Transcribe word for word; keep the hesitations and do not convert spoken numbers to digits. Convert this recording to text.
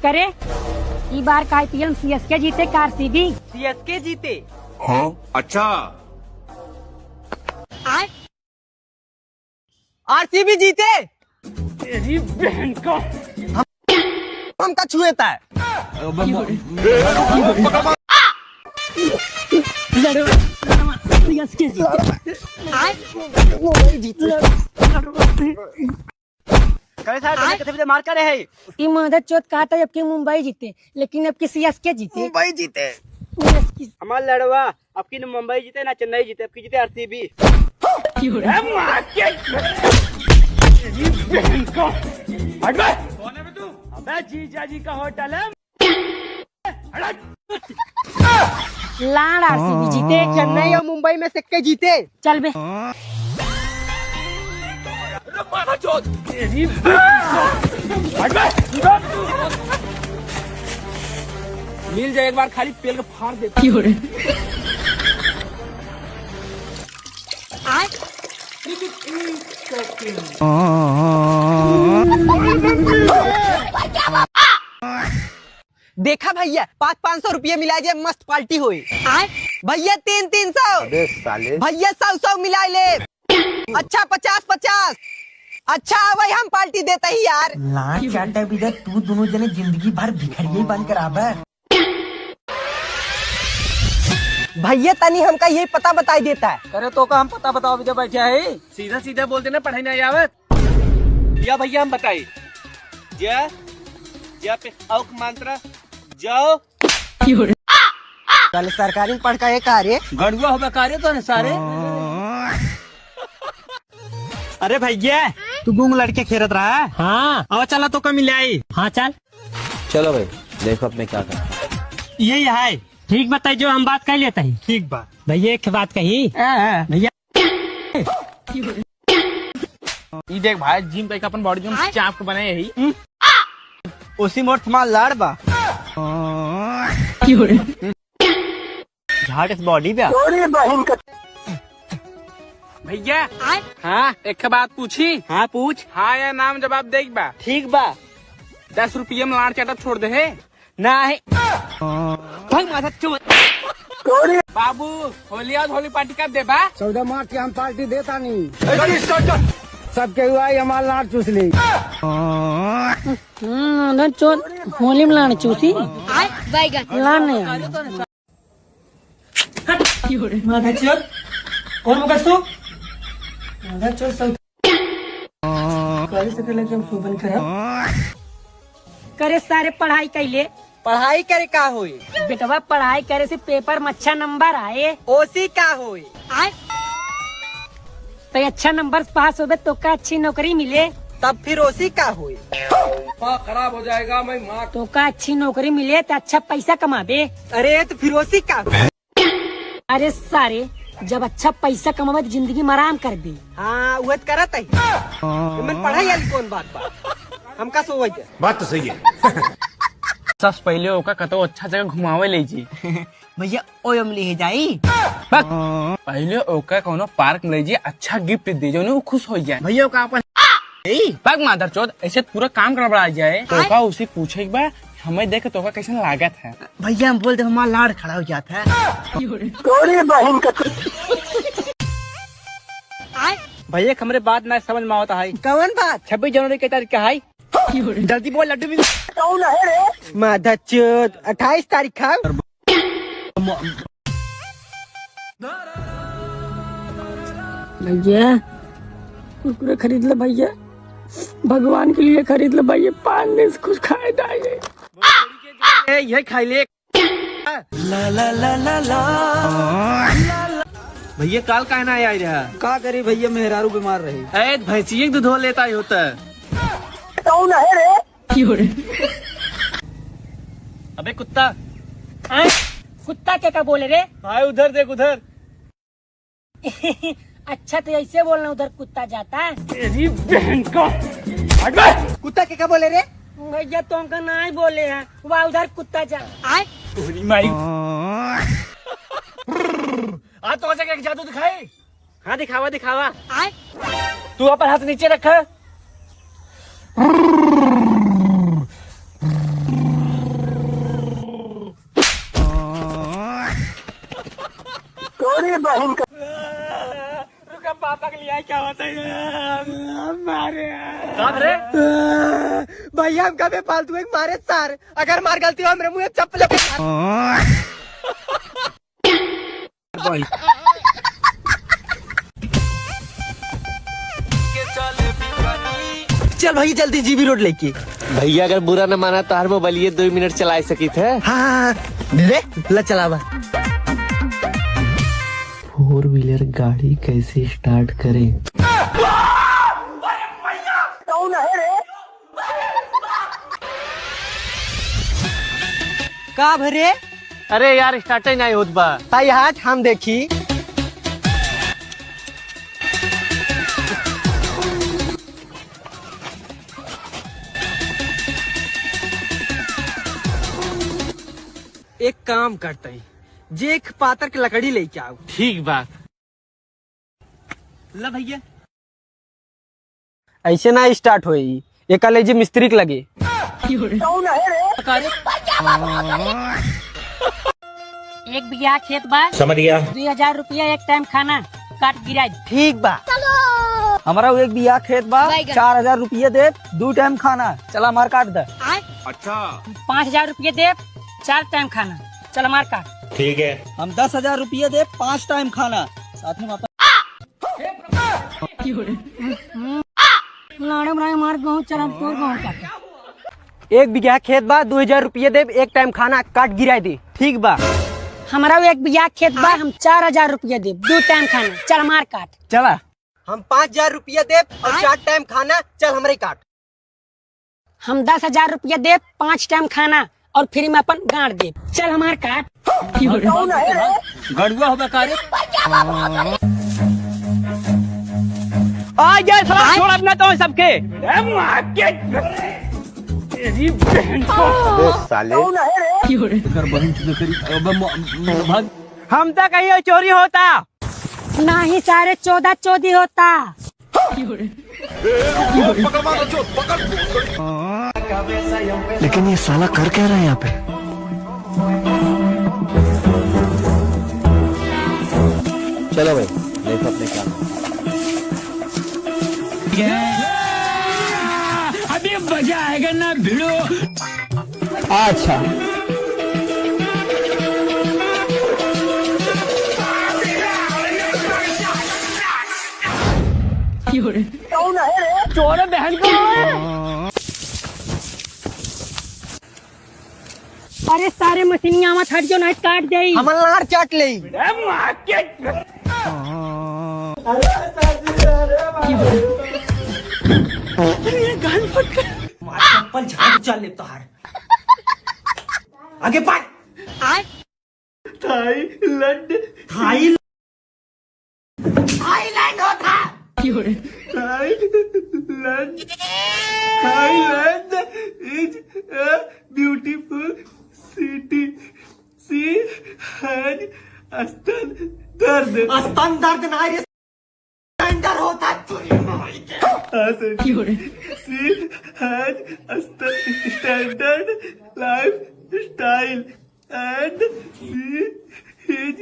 करे, ई बार का आईपीएल में सीएसके जीते का आरसीबी? सीएसके जीते। हाँ, अच्छा। आरसीबी जीते। तेरी बहन का। हम, हमका छुएता है। लड़ो, लड़ो, सीएसके जीते। वो वही जीते। करे साहब, तुमने कितने बजे मार करे है? ई मादर चोद कहत है, अब की मुंबई जीते, लेकिन अब की सीएसके जीते। मुंबई जीते। सीएसके। हमार लड़वा, अब की न मुंबई जीते, ना चेन्नई जीते, अब की जीते आरसीबी। क्यों रे? ए, मार के तेरी बहन का। हट बे। कौन है बे तू? अबे जीजा जी का होटल है। लाड़ आरसीबी जीते। चेन्नई और मुंबई में से के जीते। चल बे। मिल जाए एक बार खाली पेल के फाड़ दे। क्यों रे? देखा भैया, पाँच, पाँच सौ रुपया मिला जे, मस्त पार्टी होई। आय? भैया, तीन, तीन सौ। अबे साले। भैया, सौ, सौ मिला ले। अच्छा, पचास, पचास। अच्छा, वही हम पार्टी देते ही यार। लाड़ चाटा बिदा, तू दोनों जने जिंदगी भर भिखरिये बन कर आबे। भैया, तनी हमका ये पता बताई देता है। अरे, तो का हम पता बताओ, बिदा बैठे है? सीधा सीधा बोल देना, पढ़ाई नहीं आवत। या भैया हम बताई, जा, जा पे औक मंत्र, जाओ। साले सरकारी में पढ़ का ये का रे? गड़ुआ होबे का रे तोने सारे? अरे भैया, तू गूंग लड़के खेलत रहा? हाँ। अब चला तो कमी ले आई। हाँ, चल। चलो भाई, देखो अब मैं क्या करता हूँ। यही है। ठीक बताई, जो हम बात कर लेता ही। ठीक बा। भैया, एक बात कही। हाँ, हाँ। भैया, ई देख भाई, जिम करके अपन बॉडी जो चाप के बनाए ही। ओसी मोट हमार लाड़ बा। झाट इस बॉडी बा। भैया। आय? हाँ, एक बात पूछी? हाँ, पूछ। हाँ या ना में जवाब देख बा। ठीक बा। दस रुपये में लाड़ चाटा छोड़ दे है। नाही। भाग माथा चुप। बाबू, होली और होली पार्टी कब देबा? चौदह मार्च के हम पार्टी देता नहीं। सबके हुआ ही हमार लाड़ चूस ली। हम्म, उधर चोर होली में लाड़ चूसी। आय, बैगन। लाड़ नहीं आया। माथा चोर, कौन बकस तू? माथा चोर सब। करे से पहले कि हम शोभन करब। करे सारे पढ़ाई कैले। पढ़ाई करे का होई? बेटवा, पढ़ाई करे से पेपर में अच्छा नंबर आए। ओसी का होई? आए? तो अच्छा नंबर से पास होबे तो का अच्छी नौकरी मिले। तब फिर ओसी का होई? दिमाग खराब हो जाएगा, मैं मार। तो का अच्छी नौकरी मिले तो अच्छा पैसा कमाबे। अरे तो फिर ओसी का होई? अरे सारे, जब अच्छा पैसा कमावे तो जिंदगी में आराम करबे। हाँ, उहे त करत है। इमन पढ़ाई वाली कौन बात बा? हमका सोवै दे। बात तो सही है। सबसे पहिले ओका कतौ अच्छा जगह घुमावे ले जी। भैया, ओय हम ले जाई। बक, पहिले ओका कौनो पार्क में ले जी, अच्छा गिफ्ट दे, जौन उ खुश हो जाए। भैया, ओका अपन ए, बक मादरचोद, ऐसे पूरा काम गड़बड़ा जाए। तो का उसे पूछे के बा, हमें देख के तोका कैसन लागत है? भैया, हम बोल दे, हमार लाड़ खड़ा हो जात है। तोरी बहिन का। भैया, हमरे बात ना समझ में आवत है। कौन बात? छब्बीस जनवरी के तारीख का है। जल्दी बोल, लड्डू भी। कौन है रे? मादरचोद, अट्ठाईस तारीख है। भैया, कुरकुरे खरीद ले भैया, भगवान के लिए खरीद ले भैया, पाँच दिन से कुछ खाए नहीं है। ए, ये खाई ले। भैया, काल काहे ना आए रहा? का करी भैया, मेहरारू बीमार रही। ए, भैंसिए के दूध लेता ही होता है। कौन है रे? अबे कुत्ता। आय? कुत्ता के का बोले रे? भाई उधर देख, उधर। अच्छा तो ऐसे बोलना, उधर कुत्ता जाता है। तेरी बहन का। हट बे। कुत्ता के का बोले रे? भैया तुमका नहीं बोले हैं, वह उधर कुत्ता जा। आय? तोरी माई। आज तो एक जादू दिखाई। हाँ, दिखावा, दिखावा। आय? तू अपन हाथ नीचे रख। अरे भैया, हमका बेफालतू एक मारे सार, अगर मार गलती हो हमरे मुँह एक चप्पल। चल भाई, जल्दी जीबी रोड लेके। भैया, अगर बुरा न माना तो हर मोबाइल ये दो मिनट चला सकित है। हाँ, हाँ, हाँ। दे दे, ला चलावा। फोर व्हीलर गाड़ी कैसे स्टार्ट करें? कौन है रे? का भरे? अरे यार, स्टार्ट ही नहीं होत बा। ताई हाथ हम देखी। एक काम करते हैं, जे एक पातर के लकड़ी लेके आओ। ठीक बा। ला भैया। ऐसे ना स्टार्ट होई, एका ले जे मिस्त्री के लगे। एक बीघा खेत बा। समझ गया। दुई हजार रुपया एक टाइम खाना, काट गिराई। ठीक बा। हमारा एक बीघा खेत बा, बैगन। चार हजार रुपया दे, दू टाइम खाना, चला मार काट दे। अच्छा। पाँच हजार रुपया दे, चार टाइम खाना, चला मार काट। ठीक है। हम दस हजार रुपया दे, पाँच टाइम खाना, साथ में वापस। लाड़े बड़ाई मार गाँव चरम तोर गाँव का। एक बीघा खेत बा, दो हजार रुपया देब, एक टाइम खाना काट गिराए दे। ठीक बा। हमरा एक बीघा खेत बा, हम चार हजार रुपया देब, दो टाइम खाना, चल हमार काट। चला। हम पाँच हजार रुपया देब और चार टाइम खाना, चल हमरे काट। हम दस हजार रुपया देब, पाँच टाइम खाना और फ्री में अपन गाड़ देब। चल हमार काट। गड़ुआ होबे का रे? आ गए साला, छोड़ अपना तो सबके। ए माँ के, तेरी बहन को। अबे साले। एकर बहन चुदे करी, अबे म-, म-, भाग। हम तो कहीं चोरी होता। नाही सारे, चोदा चोदी होता। लेकिन ये साला कर क्या रहा है यहाँ पे? चलो भाई, देखो अपने काम। अभी मजा आएगा ना भिड़ो। अच्छा। कौन है रे? चोर है बहन को। अरे सारे मशीनिया मत हट जो, नहीं काट देई। हमर लार चाट लेई। मार चप्पल झाड़ उछाल ले तोहार। आगे पाय। थाईलैंड। थाई-, थाईलैंड होता। थाईलैंड, थाईलैंड is a beautiful city। She has स्तन दर्द। स्तन दर्द ना रे, टेंडर होता है। हाँ सर। She has a st-, standard lifestyle and she is